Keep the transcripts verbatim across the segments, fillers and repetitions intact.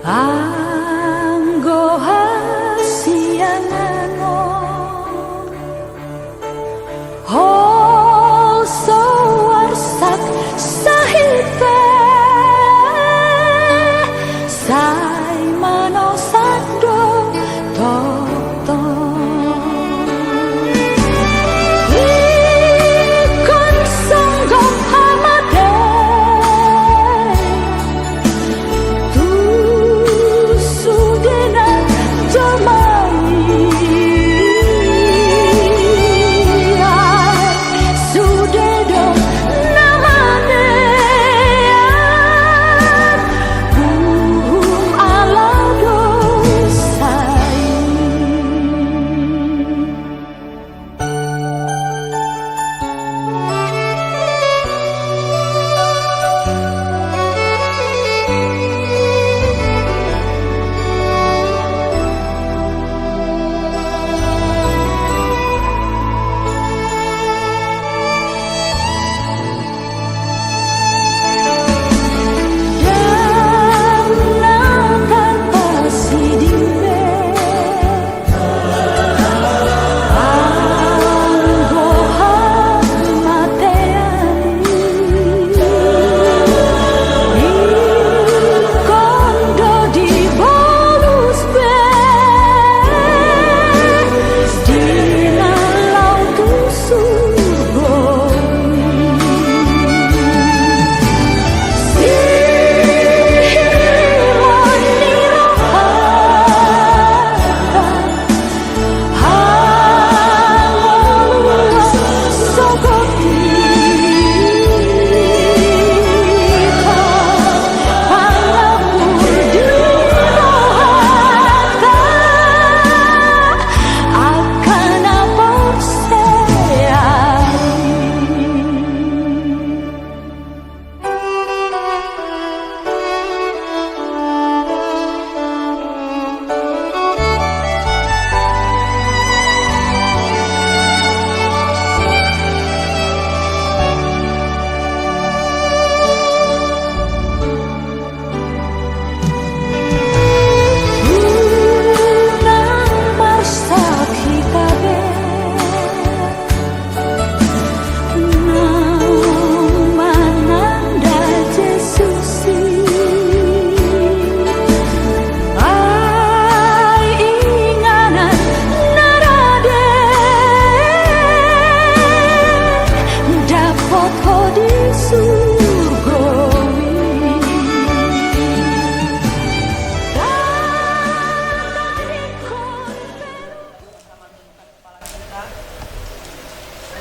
Anggo hasiangan on, holan so arsak sahit pe, sai manosak do tongtong. Ingkon songgop hamatean tu sude na jolma i, ai sude do na manean uhum ala dosa i. Dang na tarpasiding be anggo hamatean i, ingkon do dibolus be di na laho tu surgo i. Sihilon ni rohanta hangoluan sogot i, hita pangampur di rohanta angka na porsea i. Unang marsak hita be naung mananda Jesus i, ai inganan na rade dapot ho di surgo i.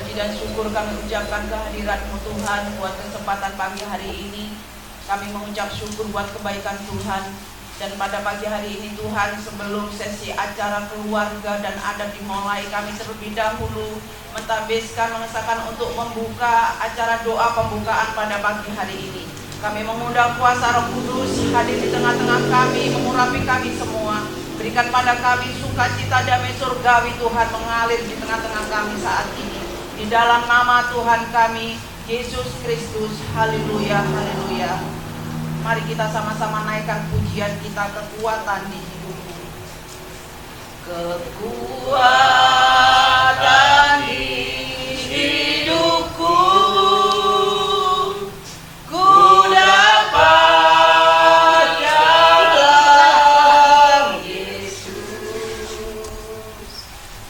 Puji dan syukur kami ucapkan kehadirat-Mu, Tuhan, buat kesempatan pagi hari ini. Kami mengucap syukur buat kebaikan Tuhan. Dan pada pagi hari ini, Tuhan, sebelum sesi acara keluarga dan adat dimulai, kami terlebih dahulu mentahbiskan, mengesahkan untuk membuka acara doa pembukaan pada pagi hari ini. Kami mengundang kuasa Roh Kudus hadir di tengah-tengah kami, mengurapi kami semua. Berikan pada kami sukacita damai surgawi, Tuhan, mengalir di tengah-tengah kami saat ini. Di dalam nama Tuhan kami, Yesus Kristus. Haleluya, haleluya. Mari kita sama-sama naikkan pujian kita, Kekuatan di Hidupku. Kekuatan di hidupku, ku dapat dalam Yesus.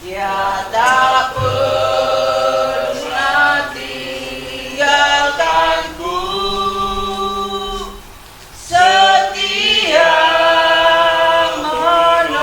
Dia tak pernah tinggalkanku, setia menolongku.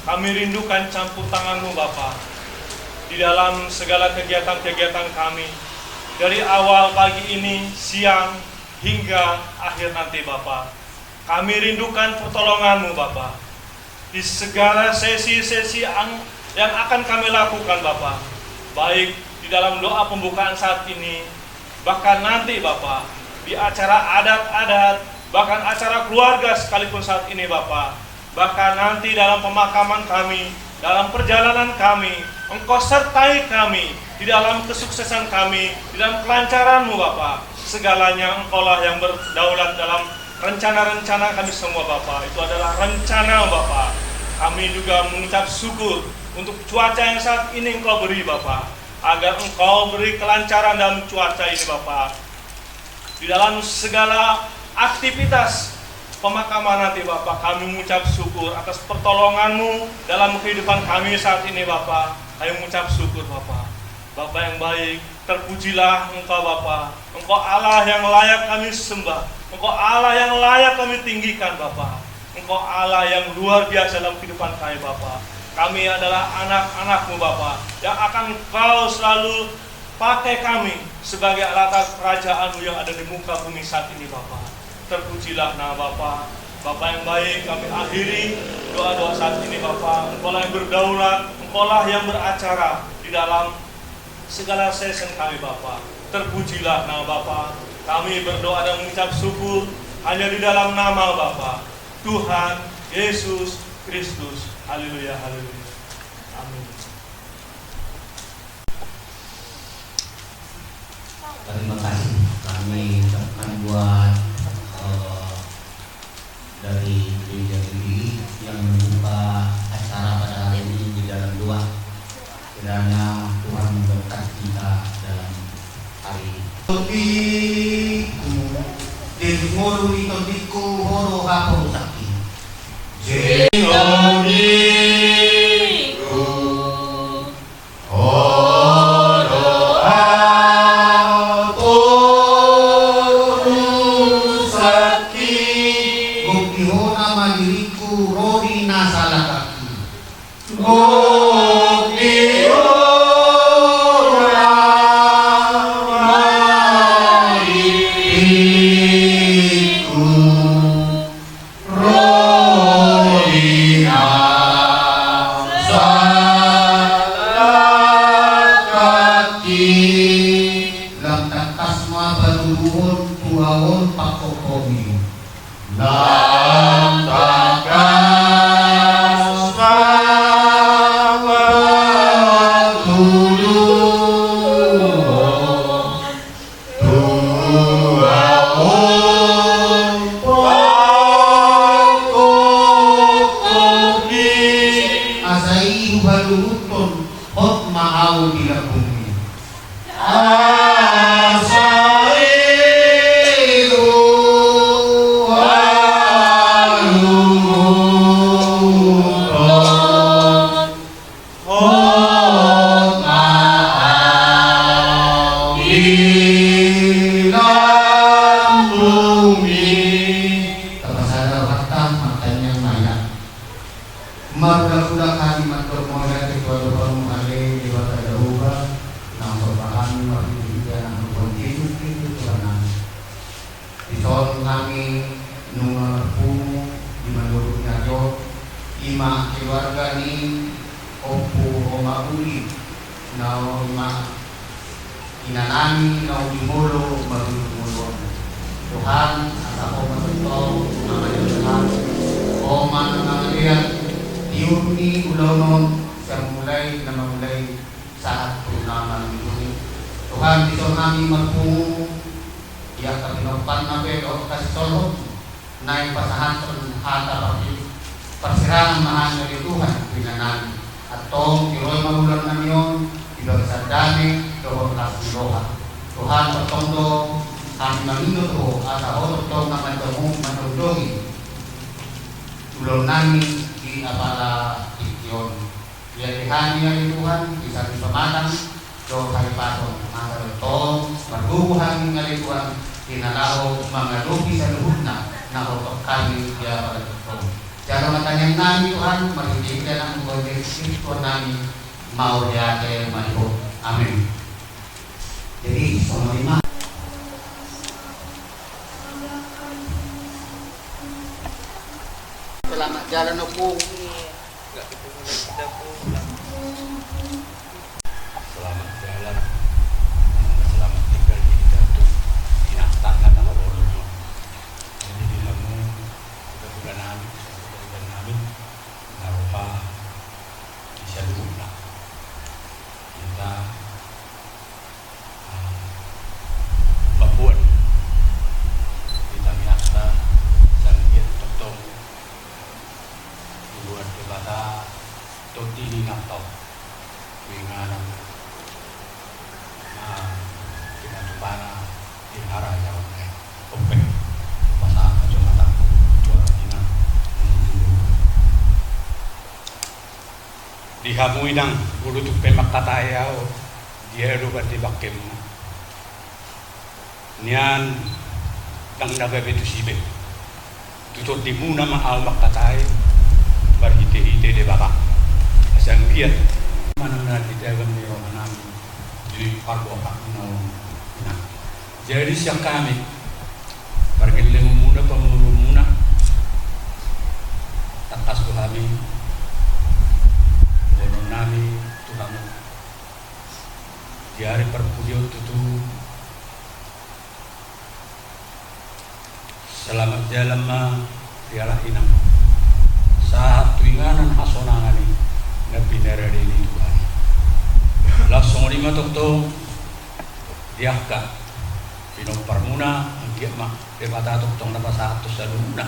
Kami rindukan campur tangan-Mu, Bapa, di dalam segala kegiatan-kegiatan kami, dari awal pagi ini, siang, hingga akhir nanti, Bapa. Kami rindukan pertolongan-Mu, Bapa, di segala sesi-sesi ang-, yang akan kami lakukan, Bapa, baik di dalam doa pembukaan saat ini, bahkan nanti, Bapa, di acara adat-adat, bahkan acara keluarga sekalipun saat ini, Bapa, bahkan nanti dalam pemakaman kami, dalam perjalanan kami, Engkau sertai kami di dalam kesuksesan kami, di dalam kelancaran-Mu, Bapa. Segalanya Engkaulah yang berdaulat dalam rencana-rencana kami semua, Bapa. Itu adalah rencana, Bapa. Kami juga mengucap syukur untuk cuaca yang saat ini Engkau beri, Bapa, agar Engkau beri kelancaran dalam cuaca ini, Bapa. Di dalam segala aktivitas pemakaman nanti, Bapa, kami mengucap syukur atas pertolongan-Mu dalam kehidupan kami saat ini, Bapa. Kami mengucap syukur, Bapa. Bapa yang baik, terpujilah Engkau, Bapa. Engkau Allah yang layak kami sembah. Engkau Allah yang layak kami tinggikan, Bapa. Engkau Allah yang luar biasa dalam kehidupan kami, Bapa. Kami adalah anak-anak-Mu, Bapa, yang akan Engkau selalu pakai kami sebagai alat kerajaan-Mu yang ada di muka bumi saat ini, Bapa. Terpujilah nama Bapa. Bapa yang baik, kami akhiri doa-doa saat ini, Bapa. Engkaulah yang berdaulat, Engkaulah yang beracara di dalam segala sesi kami, Bapa. Terpujilah nama Bapa. Kami berdoa dan mengucap syukur hanya di dalam nama Bapa, Tuhan Yesus Kristus. Haleluya, haleluya. Amin. Terima kasih kami ucapkan buat, eh, dari Gereja G B I yang membuka acara pada hari ini di dalam doa. Kiranya Tuhan memberkati kita dalam hari ini. Di ngolu ni tondingku, ho do haporusangki. Di ngolu ni tondingku, ho do haporusangki. Gok di ho nama diringku, ro di na salangkangki. Gok di ho nama diringku, ro di na salangkangki. Lam tangkas ma paluduhon tu ahu on pangkophopmi. Lam tangkas ma paluduhon tu ahu on pangkophopmi. Asa i hupaluduhon, hot ma ahu di lambungmi. Asa i hupaluduhon, hot ma ahu di lambungmi. Tapasada rohanta, martangiang ma hita. Marhula-hula hami mandok mauliate tu adopanmu ale Debata Jahowa, naung somba hami marhite-hite Anakmu Tuhan Jesus Kristus Tuhannami. Dison hami nunga marpungu di manogot ni ari on, i ma keluarga ni Ompu Roma Uli, naung i ma inanami naung jumolo marujung ngolu on. Tuhan, asa Ho ma tongtong na manjaga hami, Ho ma na mangalean tiur ni ulaon on sian mulai na mamulai sahat tu na mangihut. Tuhan, dison hami marpungu di angka pinomparna pe dohot hasisolhotna. Naeng pasahathon hata parsi-, parsirangan ma hami ale Tuhan tu inanami. Antong tiroi ma ulaonnami on di bagasan dame dohot las ni roha. Tuhan, tongtong do hami mangido tu Ho asa Ho tongtong na manjongjongi, manjongjongi ulaonnami di apala tingki on. Ia di hami ale Tuhan, di samping pamatang dohot halipaton, asa tongtong margogo hami ale Tuhan, di na laho mangadopi saluhutna na hotong hami di apala tingki on. Jalo ma tangiang nami Tuhan, marhitehite Anakmu Tuhan Jesus Kristus Tuhan nami, mauliate ma di Ho. Amin. Jadi songon i ma. Selamat jalan, Ompung. Selamat jalan, selamat tinggal di kita tu inang tangga tangga bolong. Jadi di hamu, kita bulan nami, kita bulan nami, na roha di saluhutna. Kita, ah, mamboan di tangiangta, sanggiat tongtong diboan Debata tondi ni inangta on tu inganan na pinatupana di harajaon na i. Ope, pasahat ma jo hatangku tu inang. Di hamu inang, olo tung pe mangkatai ahu, dia do bati bangkemu. Nian ndang na gabe tusi be. Tu tondimuna ma ahu mangkatai marhitehite Debata. Asa anggiat manang na di daging ni rohanami di parbuatanmuna on, inang. Jadi sian hami pargellengonmuna, pamoruonmuna, tangkas do hami dohononnami tu hamu di ari parpudi on tutu. Selamat jalan ma di halak inang, sahat tu inganan hasonangan i na pinarade ni Tuhan i. Laos songon i ma tongtong di angka pinomparmuna, anggiat ma Debata tongtong na pasahathon saluhutna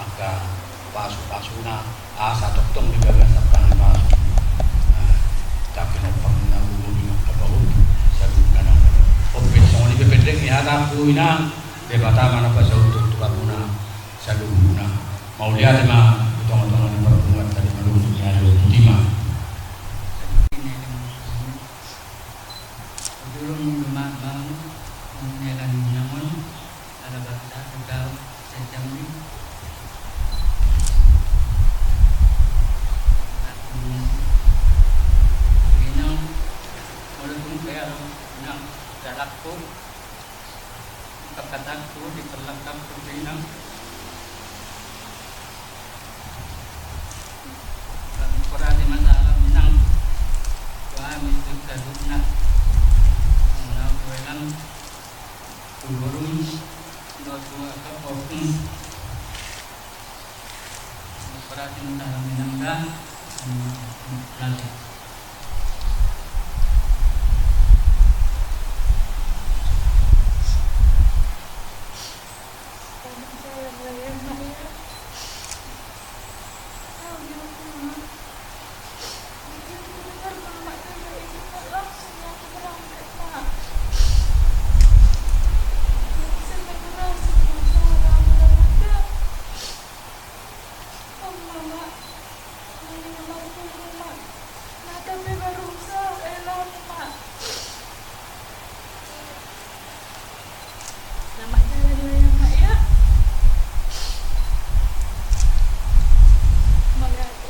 angka pasupasuna, asa tongtong di bagasan pangidoan. Nah, tapi nompang na ugo di mangkapahompu saluhutna nang. Ope, songon i pe pendek ni hatangku inang, Debata ma na pasahathon tu hamuna saluhutna. Mauliate ma di tongatonga ni parpunguanta di malungun ni ayo, botima. Jolo molo ma-, mau, mau nelan inang on, ala bangsa, Tegal, Jambi. Inang, molo tung pe alo, inang, galakku. Pangkatangku di perlengkapku tu inang. Kami kurang di masalah inang. Kami tu kadukna. Mengenal tu inang. Turun. Dua tua kapokung. Operasi mutahar minang da. Nanti. Selamat jalan, Mak, ya. Mauliate.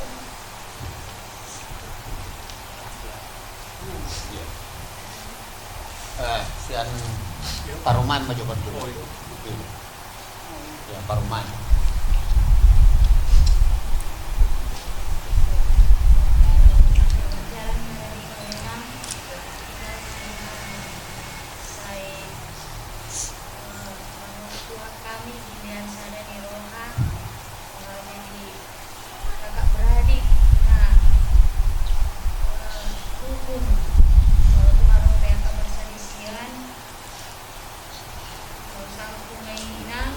Eh, sian parumaen ma jo, Pak. Ya, parumaen. Kakak beradik na, eh, rukun, eh, tu haroa angka perselisihan, eh, sangkut ma i inang,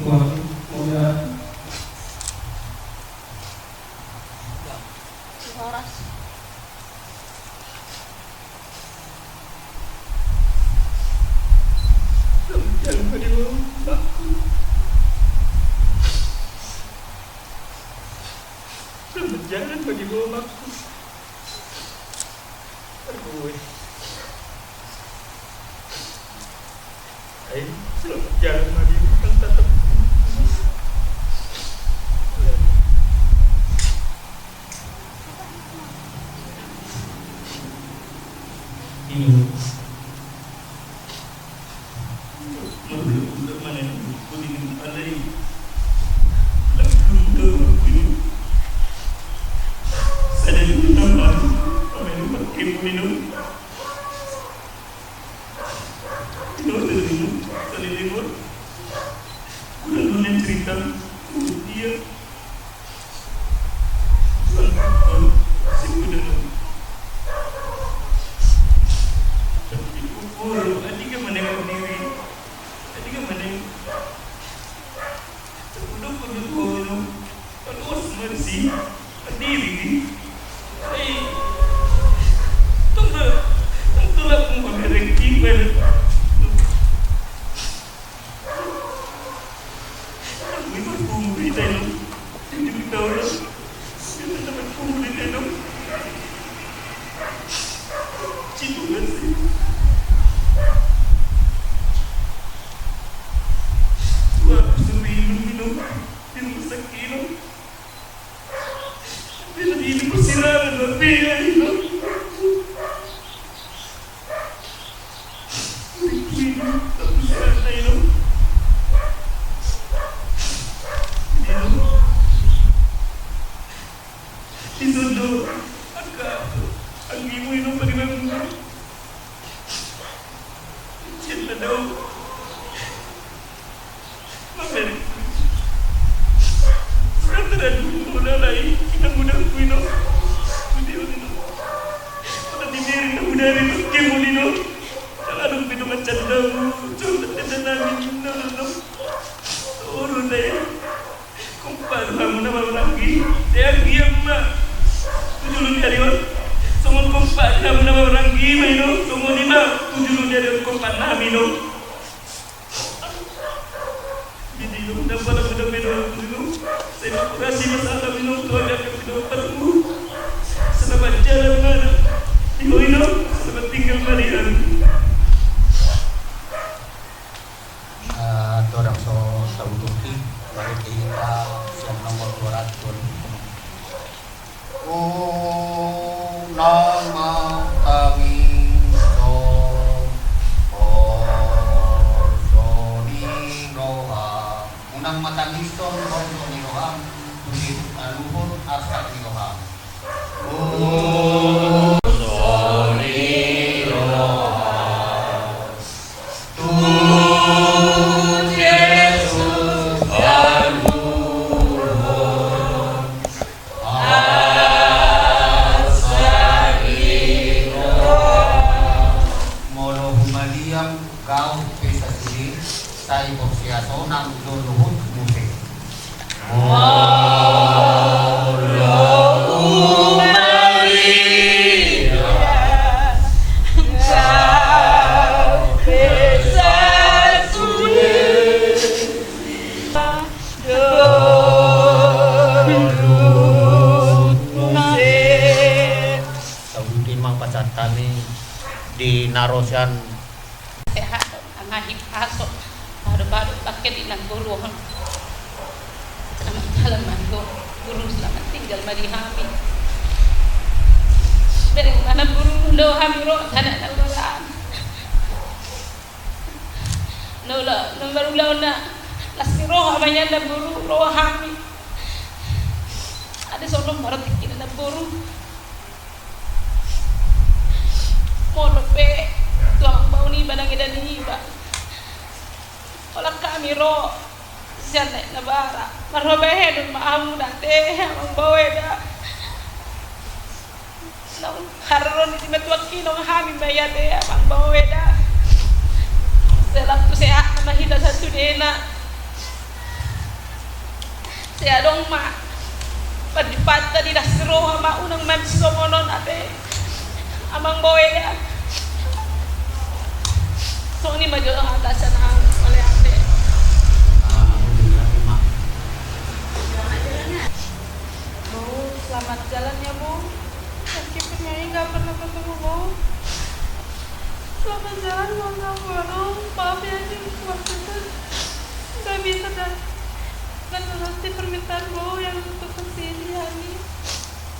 Horas. Selamat jalan bagi lo, Bangku. Selamat jalan bagi lo, Bangku. Aduh. Ai, selamat jalan ma di utang tatap. Ini. Udah, udah, udah, udah, udah. Paloas ma disi, pandiri di. Ai, tong do, tong do laku mamereng kibel. Aku ibar punguri tayo. Jadi kita orang. Kita dapat punguri tayo. Citu nasi. Wah, sering minum, minum. Di rumah sakit, no. Bila di, di persidangan, no. Bila, no. Di, di, di persidangan, no. Di, no. Di sodo, angka, anggimu, no, padi bangun. Cinta dong. Mamereng. Sudah teradu, udah lai, kita muda kuino. Video ini. Kita di diri, kita muda ini, kita muda ini. Kalau ada video macam dong, coba kita nangis, no, no, no. Turun deh. Kompak do hamu na marhahamaranggi, dia diam ma. Tu julu ni ari on. Songon kompak do hamu na marhahamaranggi ma i do, songon i ma tu julu ni ari on kompak nami do. Jadi do, dapat, dapat, dapat, dapat, tu julu. Saya berkoordinasi masalah minum tu, ada ke minum perlu. Selamat jalan ma di ho i do, selamat tinggal ma di hami. Eh, torang so sabutuki, marende hita sian nomor dua ratus dua puluh. Unang ma tangihon holso ni roham. Unang ma tangihon holso ni roham tu diri na luhut arsak ni roham. Holso ni roham. Tu Jesus haluhon arsak ni roha. Molo humaliang gaut pe sasude, sai porsea sonang do luhut muse. Molo humaliang gaut pe sasude, do luhut muse. Sabuti ma pasahat hami di na ro sian. Sehat. Angahip aso, pado-pado pakke di nanggo ruohon. Selamat jalan ma di ho, boru, selamat tinggal ma di hami. Bereng ma na boru do hami ro, tanda na ulaon. Na ula, na marulaon na las ni roha ma nian na boru ro hami. Ada sono maro tingki na boru. Molo pe tu amang bao niba, ndang ida niba. Holan hami ro sian na bara. Marhabahenon ma hamu da ate, amang bao eda. Naung haroro ni simatua hinon hami ma i ate, amang bao eda. Selaku sehat ma hita sasudena. Tong ma, pandipanta di das roha ma unang mansongonon ate. Amang boe ya. Songon i ma jolo hata sian au, mauliate. Bo, selamat jalan ya, Bo. Meskipun ya nggak pernah ketemu, Bo. Selamat jalan, Bo. Maaf ya, di waktu itu nggak bisa dan nggak sesuai permintaan Bo yang untuk ke sini, ya, ini.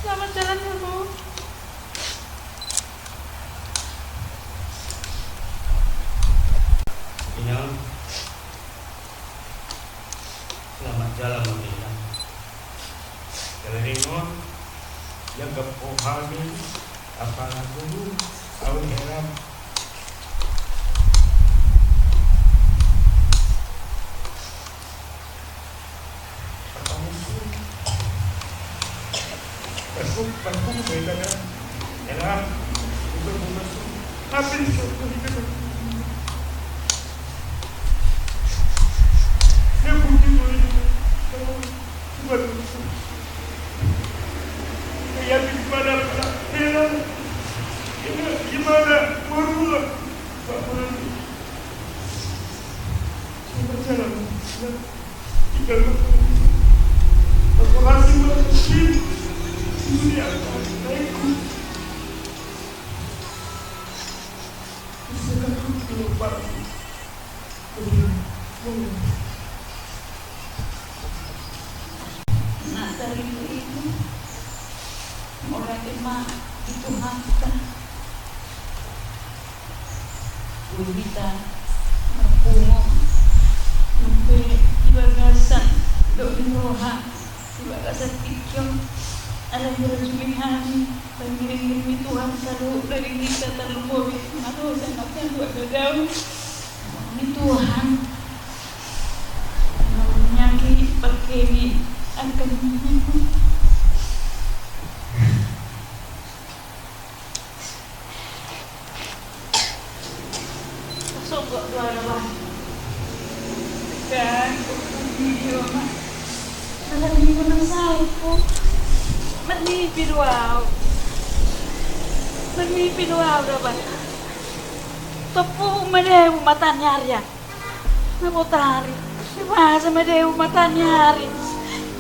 Selamat jalan ya, Bo. Inang, selamat jalan, Inang. Jala ningon, jaga po hami, apala guru, au heran. Nak tarigu itu, mauliate ma di Tuhanta. Boi hita marpungu, nang pe di bagasan dohot di roha, di bagasan tingki on, alai hurajumi hami pangiringiring ni Tuhan saluhut dari hita, tarlumobi na dosa na saluhut na dao. Ni Tuhan, na manyaki pake ni angka ni. Sogok do ala, bah. Kan, video ma. Ala ni guna salpu. Manipi do au. Manipi do au, bah. Topu ma debut mata ni ari an. Na botari, di basa ma debut mata ni ari.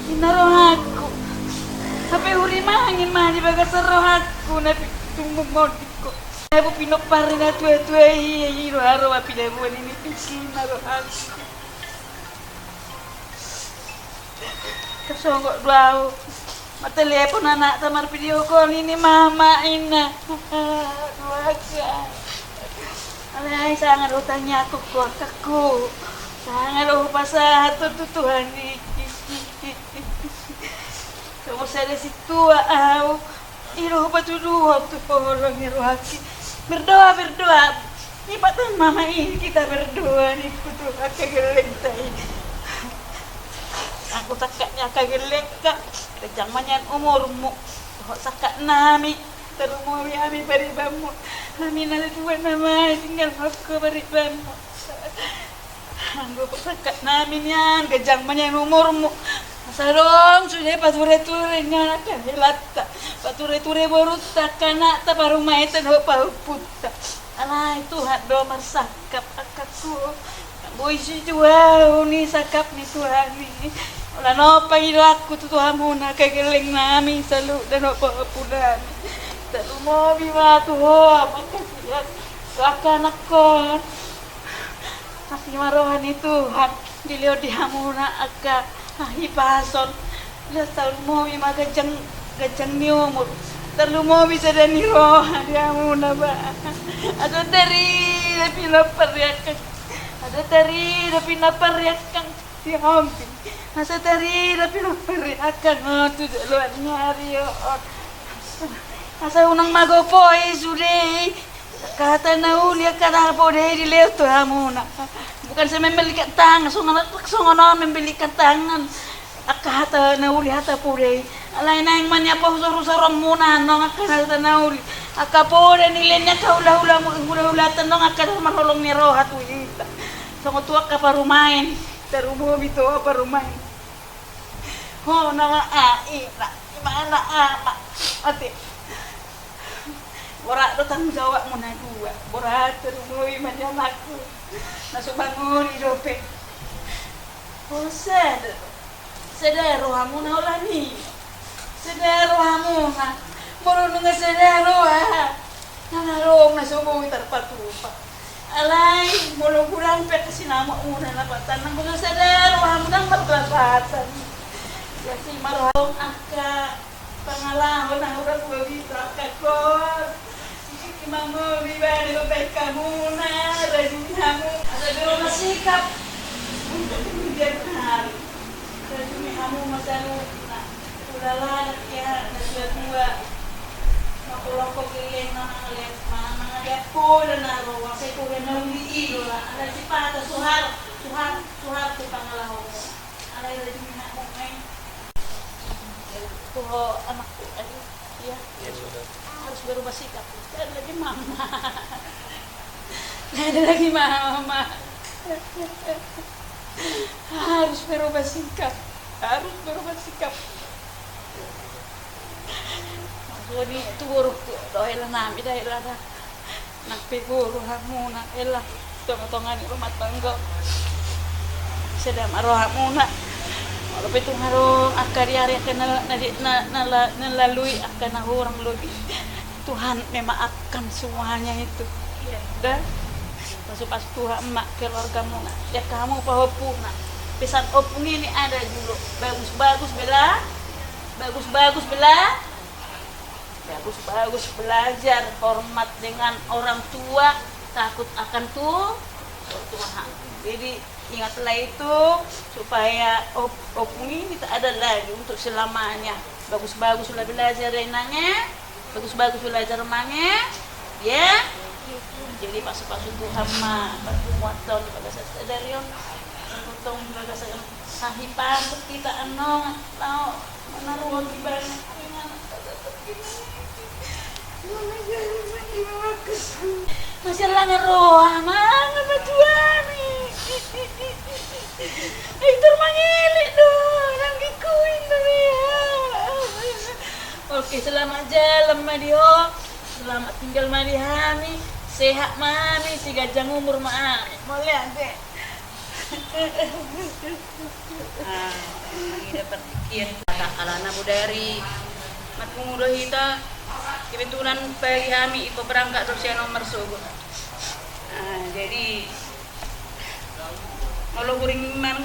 Inna rohangku. Hape hurimangi ma di bagasan rohangku na pi-, tumbu mondingko. Debut pinompar ni na tuatua i, i roha roha pidabuan ini, inna rohangku. Tarsonggot do au. Martelepon anakta, marvideo call, ini mama, inna. Aduh, angka. Alai sanga do hutangiangkon ho angkangku. Sanga do hupasahat tu Tuhan i. Songon sada sintua au. I do hupatuduhon tu holong ni rohangki. Berdoa, berdoa. Ni patang mama i hita berdoa, ningku, tu angka gellengta i. Anggo sangkap ni angka gellengka, ganjang ma nian umurmu. Dohot sangkap nami, tarlumobi hami paribanmu. Hami na dua nama tinggal ho paribanmu. Anggo sangkap nami nian, ganjang ma nian umurmu. Asa adong sude patureture ni angka helanta, patureture borunta, angka anakta, parumaenta dohot pahompunta. Alai Tuhan do marsangkap, angkangku. Boi sijua au ni sangkap ni Tuhan i. Holan on pangidoanku tu, tu hamuna angka gelleng nami saluhut dohot pahompu nami. Tarlumobi ma tu ho, mangkasihan tu angka anakkon. Asi ma roha ni Tuhan dilehon di hamuna angka hahipason. Tarlumobi ma ganjang, ganjang ni umur. Tarlumobi sada ni roha di hamuna, bah. Asa tarida pinompar ni angka, asa tarida pinompar ni angka si Hombing. Asa tarida pinompar ni angka on tu joloan ni ari on. Asa unang magopoi sude i. Angka hata na uli, angka hata na poda i dilehon tu hamuna. Bukan saya membelikan tangan, songon, songon on membelikan tangan. Angka hata na uli, hata poda i. Alai naeng ma nian pausor-usoronmuna annon angka hata na uli. Angka poda nilehon ni angka hula-hula, hula-hulanta annon angka na marholong ni roha tu hita. Songon tu angka parumaen, tarlumobi tu parumaen. Ho nama ai na imana ama ate. Borat do tanggung jawabmu na dua. Borat terus mulai ma di anakku. Na so bangori dope. Bosan. Sada rohamuna holan i. Sada rohamuna. Molo nunga sada roha. Nang adong na so boi tarpatupa. Alai molo godang pe angka sinamotmuna na patannang, molo sada rohamuna marlapatan. Jadi marhong angka pangalaho na hurang lobi tu angka kos. Ima molo ibana baen hamuna, rajuni hamu. Asa bero masikap. Untuk kemudian hari. Rajuni hamu ma saluhutna. Ulala na kia na tua-tua. Mangkolongkol gelleng na mangalean, ma-, mangalean poda na ro, asa i poda na uli i do la. Alai sipata suhar, suhar, suhar tu pangalaho. Alai rajuni hamu ma i. Tuho anakku, ayo. Iya. Iya, sudah. Harus berubah sikap. Tidak ada lagi mama. Tidak ada lagi mama. Harus berubah sikap. Harus berubah sikap. Maksudnya itu buruk tu. Doa ilah nami, doa ilah dah. Nang pe guru hamuna, ela, tonga-tonga ni rumah tangga. Sada ma rohamuna. Molo pe tung adong angka di ari angka na, na, na, na, na lalui angka na hurang lobi. Tuhan memaafkan semuanya itu. Iya. Da. Pasu-pasu Tuhan ma keluargamuna. Ya kamu pahompuna. Pesan ompung ini ada dulu. Bagus-bagus bela. Bagus-bagus bela. Bagus-bagus belajar, hormat dengan orang tua, takut akan Tu-, Tuhan. Jadi, ingatlah itu, supaya op-, ompung ini tak ada lagi untuk selamanya. Bagus-baguslah belajar, ya, Inang, ya. Bagus-bagus belajar, Mang, ya. Ya. Jadi, pasu-pasu Tuhan ma, pertemuan tahun di bagasan sadari on. Potong di bagasan sahipan, kita ano, tau. Masih langa roha, mana batuan ni? Itu mangelik do, nang dikuin do dia. Oke, selamat jalan ma di ho. Selamat tinggal ma di hami. Sehat ma hami, siganjang umur ma hami. Mauliate. Ah, mangido partingkian. Alana bodari marpungu do hita, kebetulan bagi hami iko berangkat do sian on marsogot. Ah, jadi molo hurimang,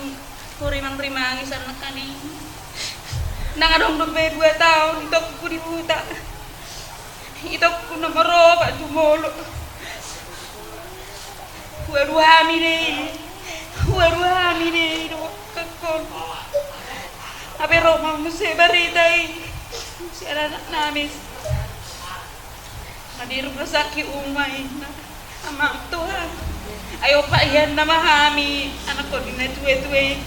hurimang-rimangi sian nangkaning, ndang adong dope dua taon itokku di huta. Itokku na maroba jumolo. Hualu hami do i. Hualu hami do i do kangkon. Hape ro ma muse barita i sian anak nami. Na di rumah sakit umai na. Amang Tuhan, ai ompak hian nama hami, anakkon ni na tua-tua i.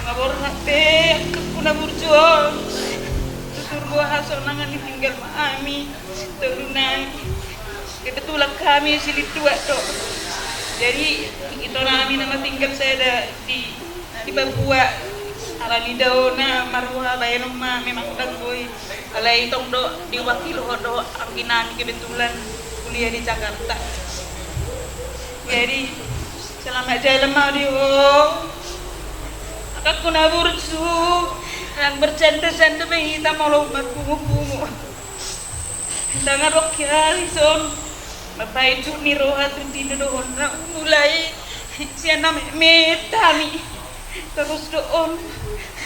Nga borhat be angkakku na burju on. Tutur boha sonang ni tinggal ma hami. Tolu nai. Kebetulan hami silindua do. Jadi, ito nami nama tinggal sada di, di Papua. Alani daona marua baenon ma memang dang boi. Alai tong do diwakilhon do anggi nami kebetulan kuliah di Jakarta. Jadi, selamat jalan ma di ho. Angkakku na burju, nang bercanda-canda be hita molo marpungu-pungu. Ndang adong kiali son. Mapaijut ni roha tu tinodohon na mulai sian na me-, meta hami. Terus do on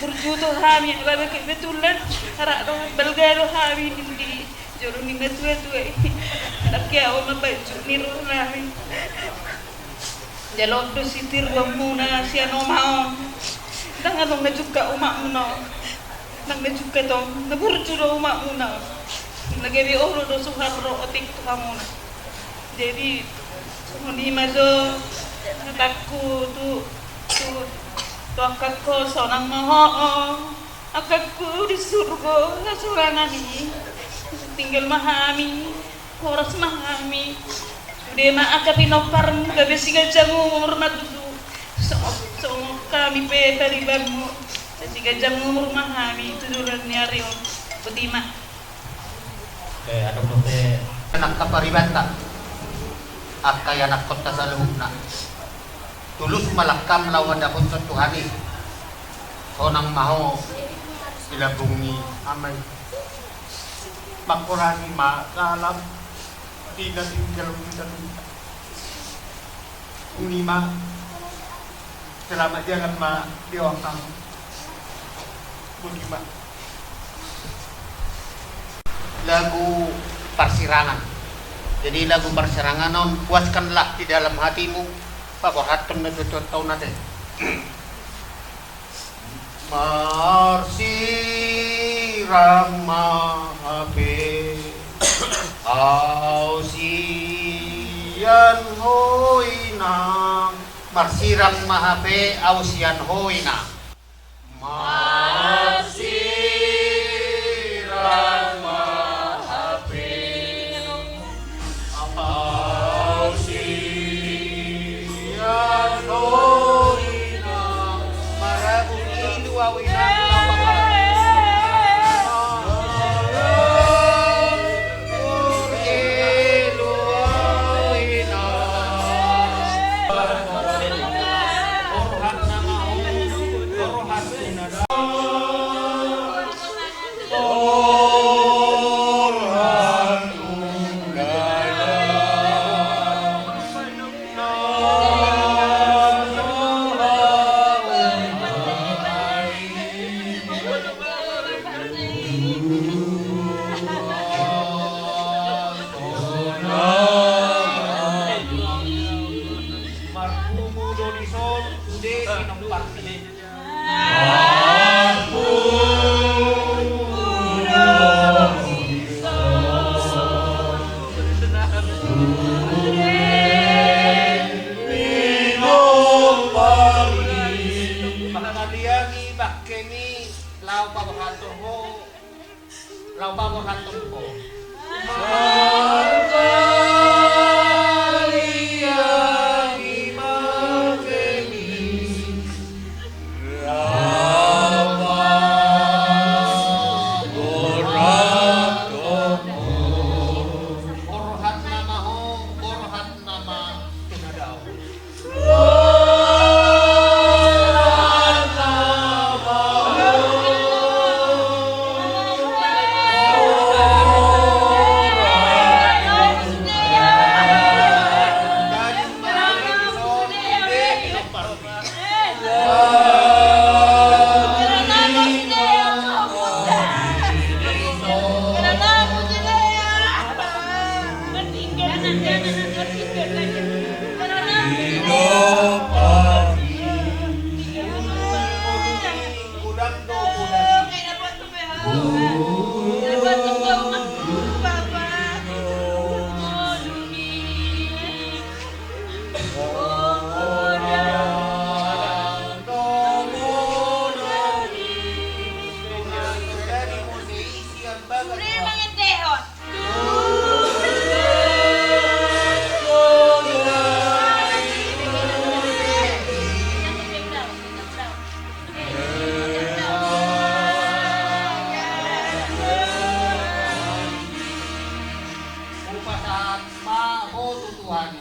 burju do hami, alana kebetulan arak do balga do hami di jolo ni na tua-tua i. Ndang kiali on mapaijut ni roha nami. Jalo do sitiruanmuna sian oma on. Ndang adong na jungka omakmuna on. Ndang na jungka tong, na burju do omakmuna on. Na gabe olo do suhar do otik tu hamuna. Jadi songon i ma jo hatangku tu, tu, tu angkakku, sonang ma ho, angkakku di surgo hasorangan i. Tinggal ma hami, horas ma hami. Sude ma angka pinomparmu gabe siganjang umur ma tutu. Songon, songon hami pe paribanmu. Siganjang umur ma hami tu joloan ni ari on. Botima. Oke, adong dope. Anak kaparibanta, angka ianakkonta saluhutna. Tulus ma langkam laho mandapothon Tuhan i. Sonang ma ho di lambung ni Ama i. Mangkorani ma salam di na tinggal kita. Tung i ma. Selamat jalan ma di otak. Botima. Lagu parsirangan. Jadi lagu parsirangan on, puaskanlah di dalam hatimu, paborhathon na tuatua tau nate. Marsirang ma hape au sian ho inang. Marsirang ma hape au sian ho inang. Marsirang ma hape au sian ho inang. Marabun ilu au inang. Marpungu do dison sude sinomparti. Mangaliangi bangkemi laho paborhathon ho. Laho paborhathon ho. Mangaliangi bangkemi laho paborhathon ho. Borhat nama ho, borhat nama penadao. Hupasahat ma ho tu Tuhan i.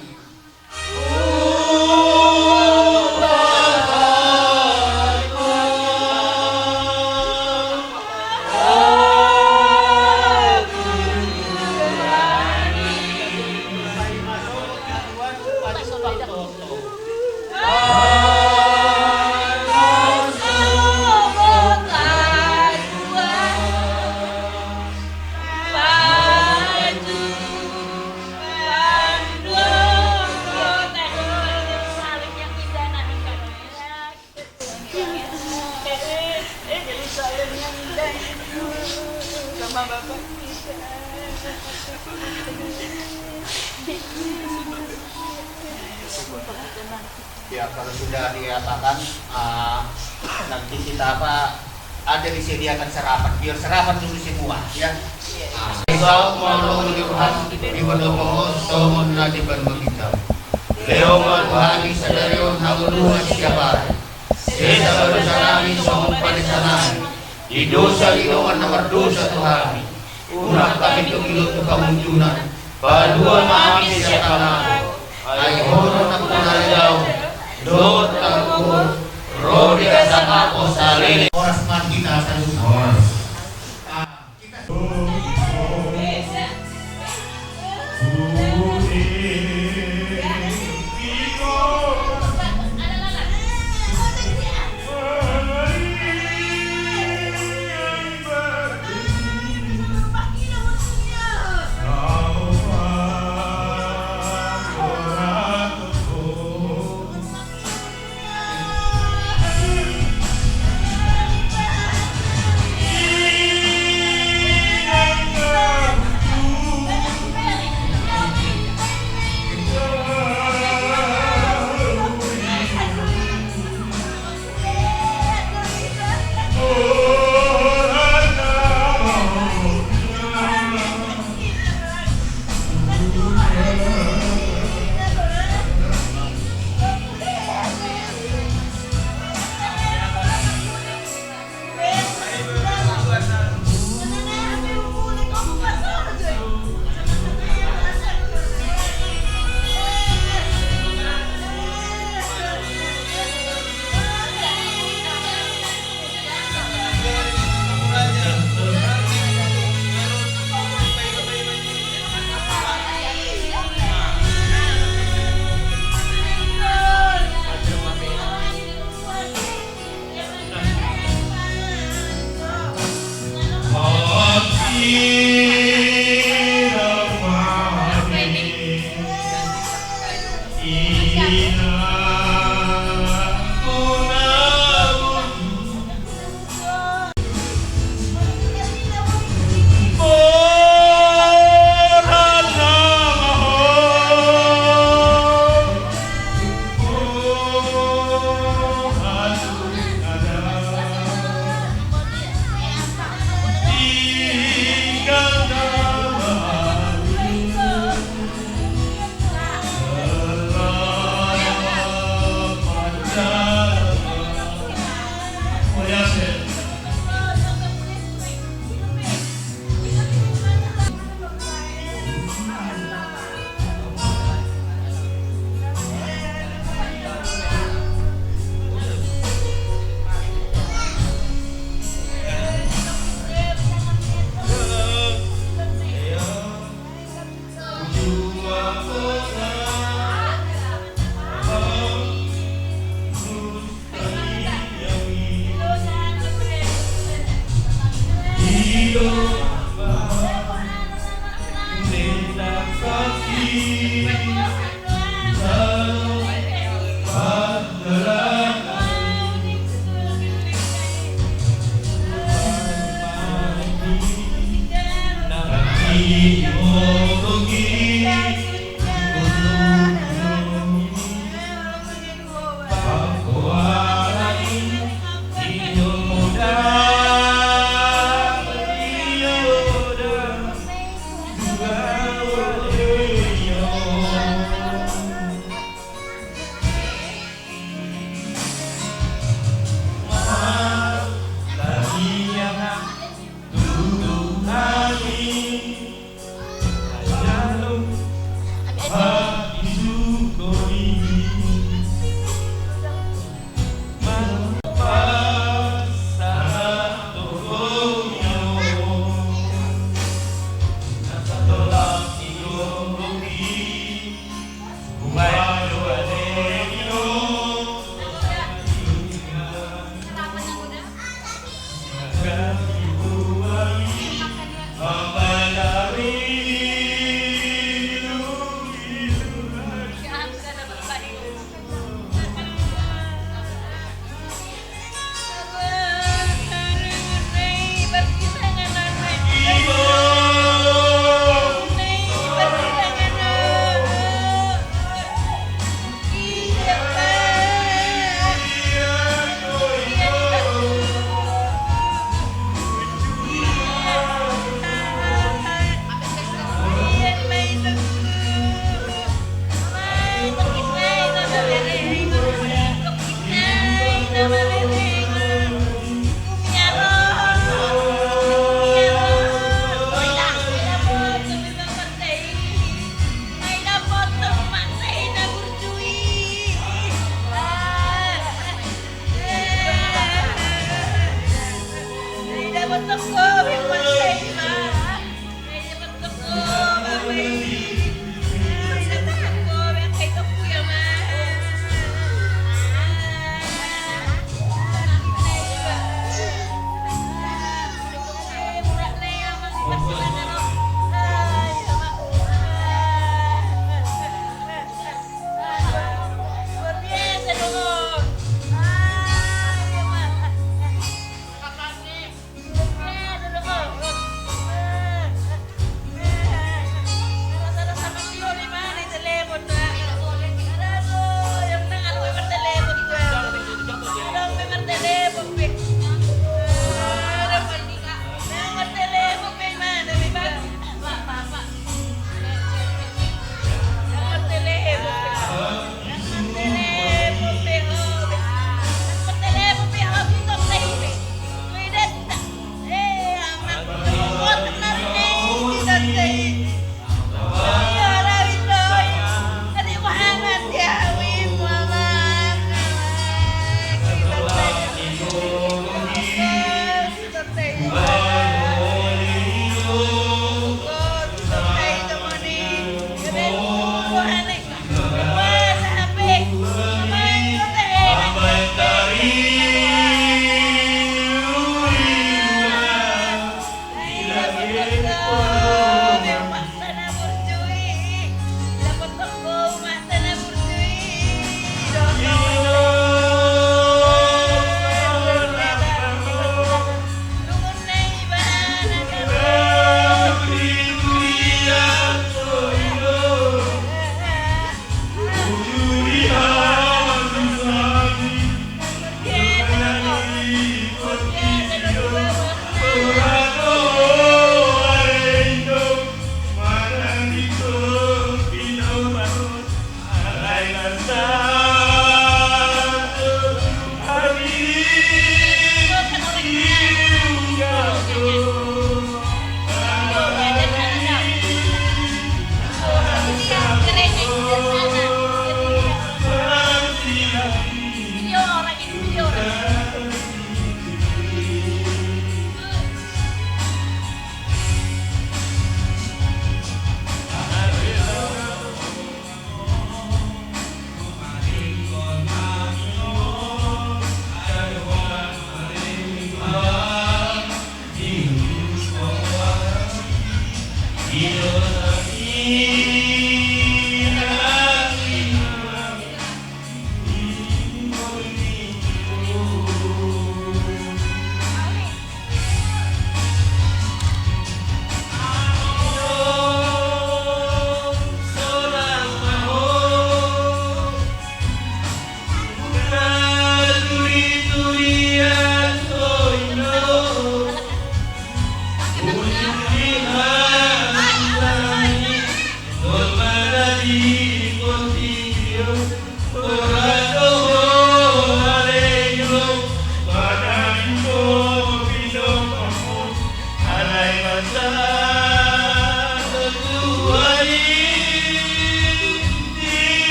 Ya, kalau sudah diapakan, ah, nanti kita apa, ada disediakan sarapan. Biar sarapan dulu semua, ya. Ah. Saut ma ho di Tuhan, di bagasan songon na dipangido. Lehon ma Tuhan i sadari on hangoluan siap ari. Esa ma dosa nami songon panesanami di dosa ni dongan na mardosa tu hami. Unang hami togihon tu pangunjunan. Palua ma hami sian pangago. Ai Ho do nampuna harajaon dohot hagogoon, ro di hasangapon saleleng. Horas ma di hita saluhutna. Horas.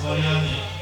Koyang ya.